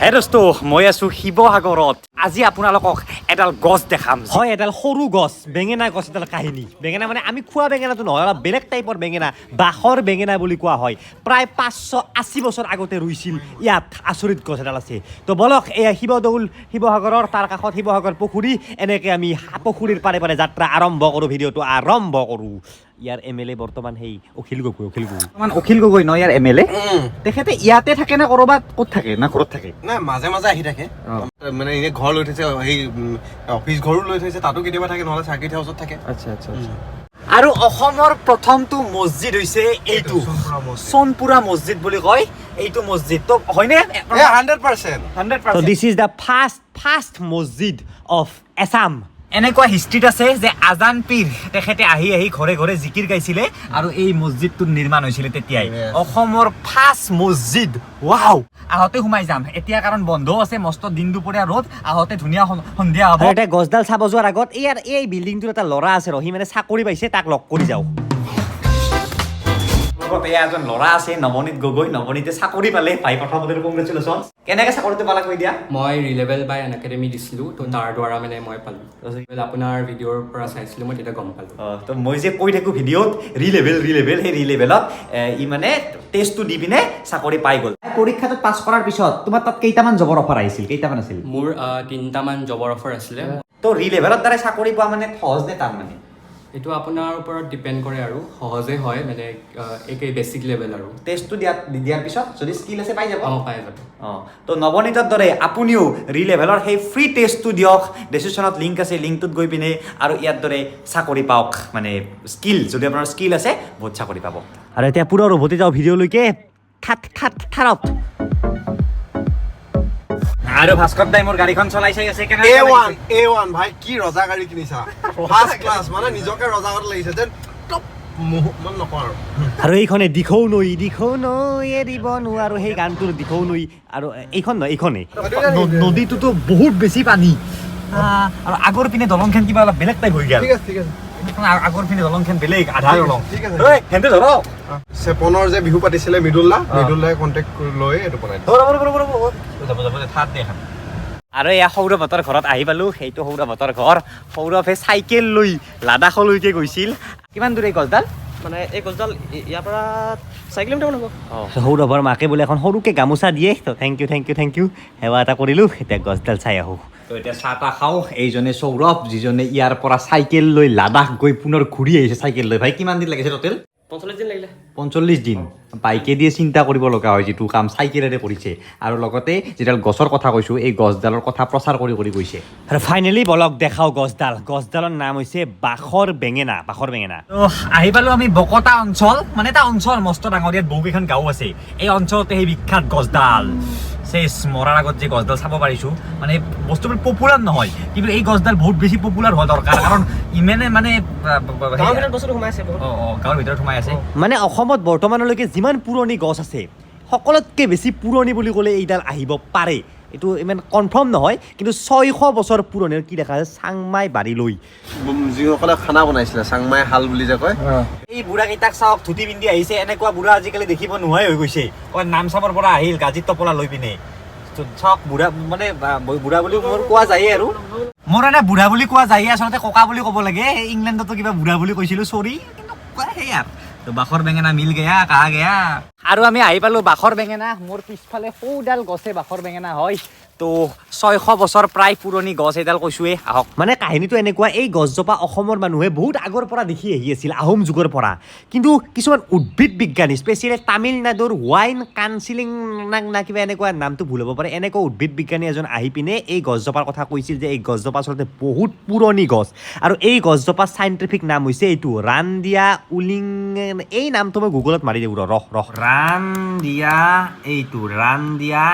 হে দোস্ত, মই আছো শিৱসাগৰত। আজি আপোনালোকক এডাল গছ দেখাম। হয়, এডাল সৰু গছ, বেঙেনা গছ এডাল কাহিনী। বেঙেনা মানে আমি খোৱা বেঙেনাটো নহয়, অলপ বেলেগ টাইপৰ বেঙেনা, বাঁহৰ বেঙেনা বুলি কোৱা হয়। প্ৰায় 580 বছৰ আগতে ৰুইছিল। ইয়াত আচৰিত গছ এডাল আছে। তো বলক, এয়া শিৱদৌল শিৱসাগৰৰ, তাৰ কাষত শিৱসাগৰ পুখুৰী। এনেকৈ আমি পুখুৰীৰ পাৰে পাৰে যাত্ৰা আৰম্ভ কৰোঁ, ভিডিঅ'টো আৰম্ভ কৰোঁ। ইয়াৰ এম এল এ বৰ্তমান সেই অখিল গগৈ, অখিল গগৈ। বৰ্তমান অখিল গগৈ ন ইয়াৰ এম এল এ? তেখেতে ইয়াতে থাকে নে ক'ৰবাত ক'ত থাকে না ঘৰত থাকে? নাই, মাজে মাজে আহি থাকে। মানে এনে ঘৰ লৈ থৈছে, সেই অফিচ ঘৰো লৈ থৈছে, তাতো কেতিয়াবা থাকে, নহ'লে চাৰ্কিট হাউচত থাকে। আচ্ছা। আৰু অসমৰ প্ৰথমটো মছজিদ হৈছে এইটো। সোণপুৰা মছজিদ। সোণপুৰা মছজিদ বুলি কয় এইটো মছজিদ। তো হয়নে? এ 100%। 100%। This is the first Masjid of Assam. এনেকুৱা হিষ্ট্ৰীত আছে যে আজান পীৰ তেখেতে আহি আহি ঘৰে ঘৰে জিকিৰ গাইছিলে আৰু এই মছজিদটো নিৰ্মাণ হৈছিলে তেতিয়াই। অসমৰ ফাৰ্ষ্ট মছজিদ, ৱাও! আহতে সোমাই যাম এতিয়া, কাৰণ বন্ধও আছে। মস্ত দিন দুপৰীয়া ৰ'দ, আহতে ধুনীয়া সন্ধিয়া হ'ব। এতিয়া গছডাল চাব যোৱাৰ আগত ইয়াৰ এই বিল্ডিংটোৰ এটা ল'ৰা আছে, সি মানে চাকৰি পাইছে, তাক লগ কৰি যাওঁ। লগত এয়া এজন ল'ৰা আছে, নৱনীত গগৈ। নৱনীতে চাকৰি পালে। ভাই, প্ৰথমতে কংগ্ৰেচুলেশ্যন। কেনেকে চাকৰিটো পালা কৈ দিয়া। মই ৰিলেভেল বাই আন একাডেমি দিছিলোঁ, তো তাৰ দ্বাৰা মানে মই পালোঁ। আপোনাৰ ভিডিঅ'ৰ পৰা চাইছিলোঁ মই, তেতিয়া গম পালোঁ। অ, তো মই যে কৈ থাকোঁ ভিডিঅ'ত ৰিলেভেল ৰিলেভেল, সেই ৰিলেভেলত ই মানে টেষ্টটো দি পিনে চাকৰি পাই গ'ল। পৰীক্ষাটোত পাছ কৰাৰ পিছত তোমাৰ তাত কেইটামান জবৰ অফাৰ আহিছিল? কেইটামান আছিল? মোৰ তিনিটামান জবৰ অফাৰ আছিলে। তো ৰিলেভেলৰ দ্বাৰাই চাকৰি পোৱা মানে সহজ নে টান মানে? এইটো আপোনাৰ ওপৰত ডিপেণ্ড কৰে আৰু, সহজে হয় মানে একেই বেছিক লেভেল আৰু। টেষ্টটো দিয়াৰ পিছত যদি স্কিল আছে পাই যাব। অঁ, পাই যাব। অঁ, তো নৱনীতৰ দৰে আপুনিও ৰিলেভেলৰ সেই ফ্ৰী টেষ্টটো দিয়ক। ডেছক্ৰিপশ্যনত লিংক আছে, লিংকটোত গৈ পিনে আৰু ইয়াৰ দৰে চাকৰি পাওক। মানে স্কিল, যদি আপোনাৰ স্কিল আছে, বহুত চাকৰি পাব। আৰু এতিয়া পুনৰ উভতি যাওঁ ভিডিঅ'লৈকে। থাত থাত থাৰত। আৰু ভাস্কৰ দাই মোৰ গাড়ীখন চলাই চাই আছে, কেনেকুৱা এ ওৱান। লাগিছে? এ ওৱান ভাই, কি ৰজা গাড়ী কিনিছা! ফাৰ্ষ্ট ক্লাছ, মানে নিজকে ৰজা আগত লাগিছে যেন। টপ মানে নকওঁ আৰু। আৰু এইখনে দিখৌ নৈ, দিখৌ নৈ এৰিব নোৱাৰো, সেই গানটোৰ দিখৌ নৈ। আৰু এইখন নহয়, এইখনেই। নদীটোতো বহুত বেছি পানী। আৰু আগৰ পিনে দলংখন কিবা অলপ বেলেগ টাইপ হৈ গ'ল। ঠিক আছে, ঠিক আছে। আগৰ পিনে দলংখন বেলেগ, আধা দলং। ঠিক আছে। ঐ, হেন্তে ধৰক। চেপনৰ যে বিহু পাতিছিলে মৃদুল দা, মৃদুল দাই কণ্টেক্ট লৈ এইটো বনাই দিছে। ৰ'ব ৰ'ব ৰ'ব ৰ'ব, যাব যাব, থাত দে এখন। আৰু এয়া সৌৰভহঁতৰ ঘৰত আহি পালোঁ। সেইটো সৌৰভহঁতৰ ঘৰ। সৌৰভে চাইকেল লৈ লাডাখলৈকে গৈছিল। কিমান দূৰ এই গছডাল? মানে এই গছডাল ইয়াৰ পৰা 4 কিলোমিটাৰ মান হ'ব। সৌৰভৰ মাকে বোলে এখন সৰুকে গামোচা দিয়ে। তো thank you, thank you, thank you. সেৱা এটা কৰিলোঁ। এতিয়া গছডাল চাই আহোঁ। তো এতিয়া চাহ তাহ খাওঁ। এইজনে সৌৰভ, যিজনে ইয়াৰ পৰা চাইকেল লৈ লাডাখ গৈ পুনৰ ঘূৰি আহিছে চাইকেল লৈ। ভাই, কিমান দিন লাগিছে টোটেল? 45 দিন লাগিলে। 45 দিন। বাইকে দিয়ে চিন্তা কৰিব লগা হয়, যিটো কাম চাইকেলেৰে কৰিছে। আৰু লগতে যিডাল গছৰ কথা কৈছোঁ, এই গছডালৰ কথা প্ৰচাৰ কৰি কৰি গৈছে। আৰু ফাইনেলি বলক দেখাওঁ গছডাল। গছডালৰ নাম হৈছে বাখৰ বেঙেনা, বাখৰ বেঙেনা। তো আহি পালোঁ আমি বকতা অঞ্চল, মানে এটা অঞ্চল মস্ত ডাঙৰ, ইয়াত বহুকেইখন গাঁও আছে। এই অঞ্চলতে সেই বিখ্যাত গছডাল। চেচ, মৰাৰ আগত যে গছডাল চাব পাৰিছোঁ। মানে বস্তুবোৰ পপুলাৰ নহয়, কিন্তু এই গছডাল বহুত বেছি পপুলাৰ হোৱা দৰকাৰ, কাৰণ ইমানে মানে গাঁৱৰ ভিতৰত বস্তুটো সোমাই আছে বহুত। অঁ, গাঁৱৰ ভিতৰত সোমাই আছে। মানে অসমত বৰ্তমানলৈকে যিমান পুৰণি গছ আছে, সকলোতকৈ বেছি পুৰণি বুলি ক'লে এইডাল আহিব পাৰে। এইটো ইমান কনফাৰ্ম নহয়, কিন্তু 600 বছৰ পুৰণি। আৰু কি দেখা যায়, চাংমাই বাৰীলৈ। যিসকলে খানা বনাইছিলে, চাংমাই শাল বুলি যে কয়। এই বুঢ়াকেইটাক চাওক, ধুতি পিন্ধি আহিছে। এনেকুৱা বুঢ়া আজিকালি দেখিব নোহোৱাই হৈ গৈছে। অ, নামচাপৰ পৰা আহিল গাজিত টোপোলা লৈ পিনে। তো চাওক, বুঢ়া মানে বুঢ়া বুলি মোৰ কোৱা যায়েই আৰু, মোৰ এনে বুঢ়া বুলি কোৱা যায়েই, আচলতে ককা বুলি ক'ব লাগে। সেই ইংলেণ্ডতো কিবা বুঢ়া বুলি কৈছিলোঁ, চৰি। কিন্তু সেই আৰু তো বাখৰ বেঙেনা মিল গয়া কাহা গয়া। আৰু আমি আহি পালোঁ বাখৰ বেঙেনা। মোৰ পিছফালে সৌডাল গছে বাখৰ বেঙেনা হয়। তো 600 বছৰ প্ৰায় পুৰণি গছ এইডাল, কৈছোৱে। আহক। মানে কাহিনীটো এনেকুৱা, এই গছজোপা অসমৰ মানুহে বহুত আগৰ পৰা দেখি আহি আছিল, আহোম যুগৰ পৰা। কিন্তু কিছুমান উদ্ভিদ বিজ্ঞানী, স্পেচিয়েলি তামিলনাডুৰ ৱাইন কানচিলিং না কিবা এনেকুৱা, নামটো ভুল হ'ব পাৰে, এনেকুৱা উদ্ভিদ বিজ্ঞানী এজন আহি পিনে এই গছজোপাৰ কথা কৈছিল যে এই গছজোপা আচলতে বহুত পুৰণি গছ। আৰু এই গছজোপাৰ চাইণ্টিফিক নাম হৈছে এইটো ৰানদিয়া উলিং। এই নামটো মই গুগলত মাৰি দিওঁ, ৰহ ৰহ। ৰানদিয়া, এইটো ৰানদিয়া।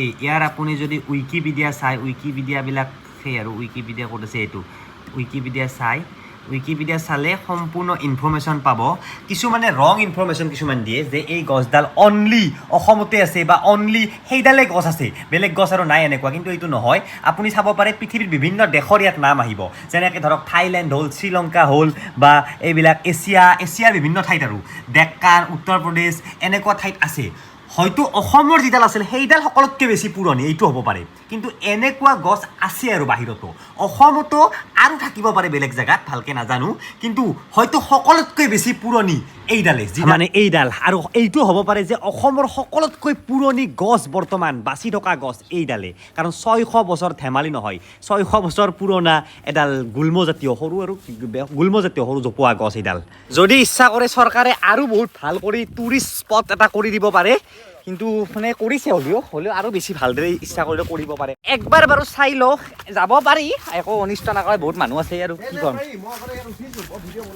এই ইয়াৰ আপুনি যদি উইকিপিডিয়া চাই, উইকিপিডিয়াবিলাক সেই আৰু উইকিপিডিয়া ক'ত আছে, এইটো উইকিপিডিয়া চাই, উইকিপিডিয়া চালে সম্পূৰ্ণ ইনফৰ্মেশ্যন পাব। কিছুমানে ৰং ইনফৰ্মেশ্যন কিছুমান দিয়ে যে এই গছডাল অনলি অসমতে আছে বা অনলি সেইডালে গছ আছে, বেলেগ গছ আৰু নাই এনেকুৱা। কিন্তু এইটো নহয়। আপুনি চাব পাৰে, পৃথিৱীৰ বিভিন্ন দেশৰ ইয়াত নাম আহিব। যেনেকৈ ধৰক থাইলেণ্ড হ'ল, শ্ৰীলংকা হ'ল, বা এইবিলাক এছিয়াৰ বিভিন্ন ঠাইত আৰু ডেক্কান, উত্তৰ প্ৰদেশ, এনেকুৱা ঠাইত আছে। হয়তো অসমৰ যিডাল আছিল সেইডাল সকলোতকৈ বেছি পুৰণি, এইটো হ'ব পাৰে। কিন্তু এনেকুৱা গছ আছে আৰু বাহিৰতো, অসমতো আৰু থাকিব পাৰে বেলেগ জেগাত, ভালকৈ নাজানো। কিন্তু হয়তো সকলোতকৈ বেছি পুৰণি এইডালে, মানে এইডাল। আৰু এইটো হ'ব পাৰে যে অসমৰ সকলোতকৈ পুৰণি গছ বৰ্তমান বাচি থকা গছ এইডালে, কাৰণ 600 বছৰ ধেমালি নহয়। 600 বছৰ পুৰণা এডাল গুল্মজাতীয় সৰু আৰু গুল্মজাতীয় সৰু জোপোহা গছ এইডাল। যদি ইচ্ছা কৰে চৰকাৰে আৰু বহুত ভাল কৰি টুৰিষ্ট স্পট এটা কৰি দিব পাৰে, কিন্তু মানে কৰিছে হ'লেও হ'লেও আৰু বেছি ভালদৰে ইচ্ছা কৰিলে কৰিব পাৰে। একবাৰ বাৰু চাই লওঁ, যাব পাৰি, একো অনিষ্ট নকৰে, বহুত মানুহ আছে আৰু কি ক'ম।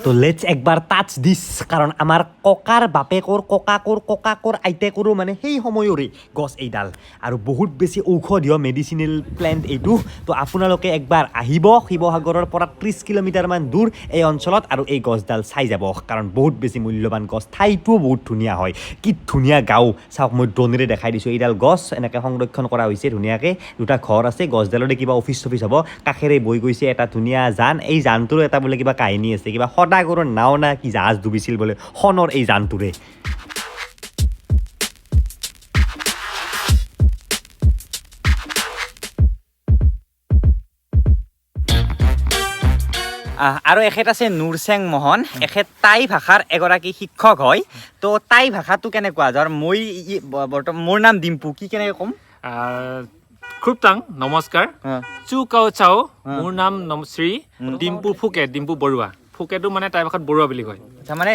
তো let's একবাৰ টাচ দিছ, কাৰণ আমাৰ ককাৰ বাপেকৰ ককাকৰ ককাকৰ আইতেকৰো মানে সেই সময়ৰে গছ এইডাল, আৰু বহুত বেছি ঔষধীয় মেডিচিনেল প্লেণ্ট এইটো। তো আপোনালোকে একবাৰ আহিব শিৱসাগৰৰ পৰা 30 কিলোমিটাৰমান দূৰ এই অঞ্চলত, আৰু এই গছডাল চাই যাব, কাৰণ বহুত বেছি মূল্যৱান গছ। ঠাইটোও বহুত ধুনীয়া হয়, কি ধুনীয়া গাঁও। চাওক, মই ড্ৰোনেৰে দেখাই দিছোঁ। এইডাল গছ এনেকৈ সংৰক্ষণ কৰা হৈছে ধুনীয়াকৈ, দুটা ঘৰ আছে, গছডালতে কিবা অফিচ চফিচ হ'ব। কাষেৰে বৈ গৈছে এটা ধুনীয়া জান। এই জানটোৰো এটা বোলে কিবা কাহিনী আছে, কিবা সদাগৰৰ নাও না কি জাহাজ ডুবিছিল বোলে সোণৰ এই জানটোৰে। আৰু এখেত আছে নুৰচেং মহন, এখেত টাই ভাষাৰ এগৰাকী শিক্ষক হয়। তো টাই ভাষাটো কেনেকুৱা? ধৰ মই বৰ্তমান মোৰ নাম ডিম্পু, কি কেনেকৈ ক'ম? খুবটাং নমস্কাৰ, চু কাও চাও, মোৰ নাম শ্ৰী ডিম্পু ফুকে, ডিম্পু বৰুৱা। ফুকেটো মানে টাই ভাষাত বৰুৱা বুলি কয়। আচ্ছা, মানে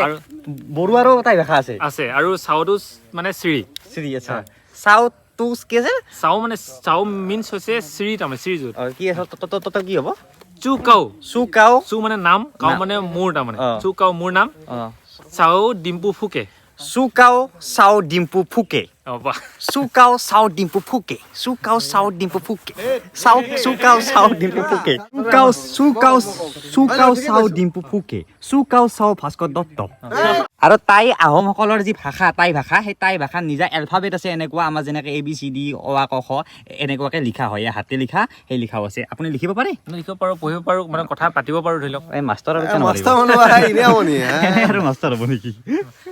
বৰুৱাৰো টাই ভাষা আছে? আছে। আৰু চাওটো মানে শ্ৰী। শ্ৰী, আচ্ছা। চাও টু কি আছে? চাও মানে চাও মিনছ হৈছে শ্ৰী, তাৰমানে শ্ৰীযুত। কি আছে ত কি হ'ব? চু কাও। চু কাও। চু মানে নাম, কাও মানে মোৰ, তাৰমানে চু কাও মোৰ নাম, চাও ডিম্পু ফুকে। চু কাও চাও ডিম্পু ফুকে। চু কাও চাও ডিম্পু ফুকে, চু কাও চাও ডিম্পু ফুকে, চাও চু কাও চাও ডিম্পু ফুকে, চু কাও চু কাও চু কাও চাও ডিম্পু ফুকে, চু কাও চাও ভাস্কৰ দত্ত। আৰু টাই আহোমসকলৰ যি ভাষা, টাই ভাষা, সেই টাই ভাষাৰ নিজা এলফাবেট আছে। এনেকুৱা আমাৰ যেনেকৈ এ বি চি ডি অ আ ক খ এনেকুৱাকৈ লিখা হয়, হাতে লিখা সেই লিখাও আছে। আপুনি লিখিব পাৰে? লিখিব পাৰোঁ, পঢ়িব পাৰোঁ, মানে কথা পাতিব পাৰোঁ ধৰি লওক। এই মাষ্টৰ আৰু মাষ্টৰ হ'ব নেকি?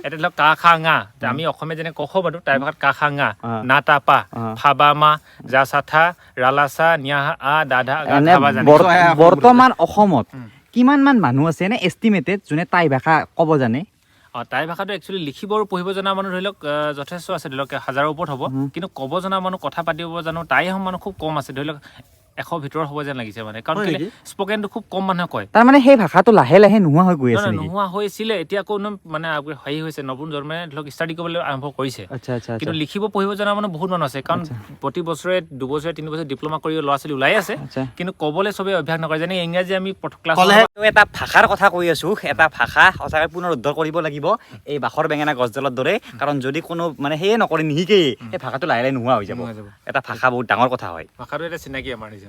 এতিয়া ধৰি লওক কা খা ঙা, আমি অসমীয়া যেনে ক খ পাতোঁ, টাই ভাষাত কা খা ঙা, না তা পা, ফা বা মা, জা চা থা, ৰালা চা, নিয়া আ দাধা। বৰ্তমান অসমত কিমানমান মানুহ আছে নে এষ্টিমেটেড যোনে টাই ভাষা ক'ব জানে? টাই ভাষাটো একচুৱেলি লিখিব আৰু পঢ়িব জনা মানুহ ধৰি লওক যথেষ্ট আছে, ধৰি লওক হাজাৰৰ ওপৰত হ'ব। কিন্তু ক'ব জনা মানুহ, কথা পাতিব জানো টাই আহোম মানুহ খুব কম আছে, ধৰি লওক 100 ভিতৰত হ'ব যেন লাগিছে মানে। কাৰণ স্পকেনটো খুব কম মানুহে কয়। তাৰমানে সেই ভাষাটো লাহে লাহে নোহোৱা হৈ গৈ আছে। নোহোৱা হৈছিলে, এতিয়া আকৌ মানে হেৰি হৈছে, নতুন জন্মে ধৰি লওক ষ্টাডি কৰিবলৈ আৰম্ভ কৰিছে। কিন্তু লিখিব পঢ়িব জনা মানুহ বহুত মানুহ আছে, কাৰণ প্ৰতি বছৰে 2 বছৰে 3 বছৰে ডিপ্ল'মা কৰি ল'ৰা ছোৱালী ওলাই আছে। কিন্তু ক'বলৈ চবেই অভ্যাস নকৰে। যেনে ইংৰাজী আমি ক্লাছ এটা ভাষাৰ কথা কৈ আছোঁ, এটা ভাষা সঁচাকৈ পুনৰুদ্ধাৰ কৰিব লাগিব এই বাখৰ বেঙেনা গছডালৰ দৰে। কাৰণ যদি কোনো মানে সেয়ে নকৰে, নিশিকেই, সেই ভাষাটো লাহে লাহে নোহোৱা হৈ যাব। এটা ভাষা বহুত ডাঙৰ কথা হয়। ভাষাটো এটা চিনাকি আমাৰ নিজৰ।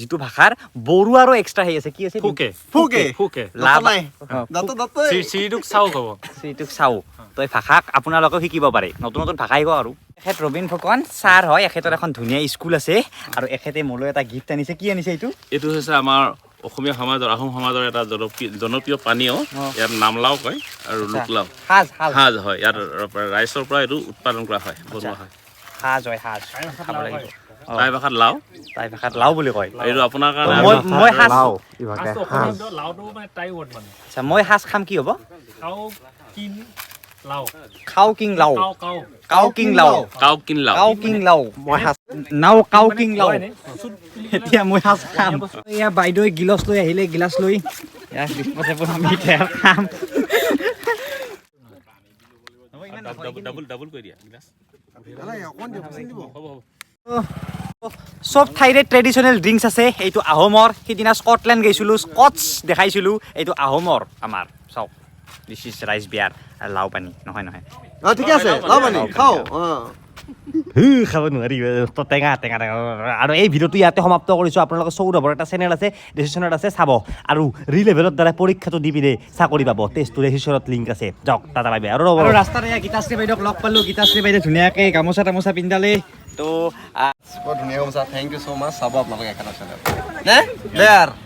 যিটো ভাষাৰ বৰুৱাৰো এক্সট্ৰা সেই আছে, কি আছে? ফুকে। ফুকে। ফুকে। শ্ৰীটোক চাও ক'ব। শ্ৰীটোক চাও। তো এই ভাষাক আপোনালোকেও শিকিব পাৰে, নতুন নতুন ভাষা শিকক। আৰু এখেত ৰবীন ফুকন ছাৰ হয়, এখেতৰ এখন ধুনীয়া স্কুল আছে। আৰু এখেতে মোলৈ এটা গিফ্ট আনিছে। কি আনিছে এইটো? এইটো হৈছে আমাৰ অসমীয়া সমাজৰ, আহোম সমাজৰ এটা জনপ্ৰিয় পানীয়। ইয়াত নামলাও কয় আৰু লোকলাও। সাজ হয়। ইয়াত ৰাইচৰ পৰা এইটো উৎপাদন কৰা হয়, বনোৱা হয়। সাজ হয়, সাজ খাব লাগিব। টাই ভাষাত লাও। টাই ভাষাত লাও বুলি কয়। এইটো আপোনাৰ কাৰণে। মই সাজ আচ্ছা, মই সাজ খাম, কি হ'ব? খাও কিং লাও। কাও কিং লাও। কাও কিং লাও। কাও কিং লাও। মই সাজ নাও কাও কিং লাও। এতিয়া মই সাজ খাম। এয়া বাইদেৱে গিলাচ লৈ আহিলে, গিলাচ লৈ আমি এতিয়া খাম। ডাবল কৰি দিয়া গিলাচ। চব ঠাইৰে ট্ৰেডিশ্যনেল ড্ৰিংকছ আছে। এইটো আহোমৰ, সিদিনা স্কটলেণ্ড গৈছিলোঁ, স্কটছ দেখাইছিলোঁ। এইটো আহোমৰ আমাৰ, চাওক, this is rice বিয়াৰ, লাও পানী নহয় নহয়। ঠিকে আছে, লাও পানী খাওঁ। খাব নোৱাৰি, টেঙা টেঙা টেঙা। আৰু এই ভিডিঅ'টো ইয়াতে সমাপ্ত কৰিছোঁ। আপোনালোকৰ সৌৰভৰ এটা চেনেল আছে, ডিছক্ৰিপশ্যনত আছে, চাব। আৰু ৰিলেভেলৰ দ্বাৰা পৰীক্ষাটো দি পিনে চাকৰি পাব। টেষ্টটো ৰেজিষ্টৰত লিংক আছে, যাওক, টাটা বাই বাই। আৰু ৰাস্তাত এয়া গীতাশ্ৰী বাইদেউক লগ পালোঁ। গীতাশ্ৰী বাইদেউ ধুনীয়াকৈ গামোচা তামোচা পিন্ধালে। তো বৰ ধুনীয়া গামোচা, thank you so মাছ। চাব আপোনালোকে এখেতৰ চেনেল নে দে।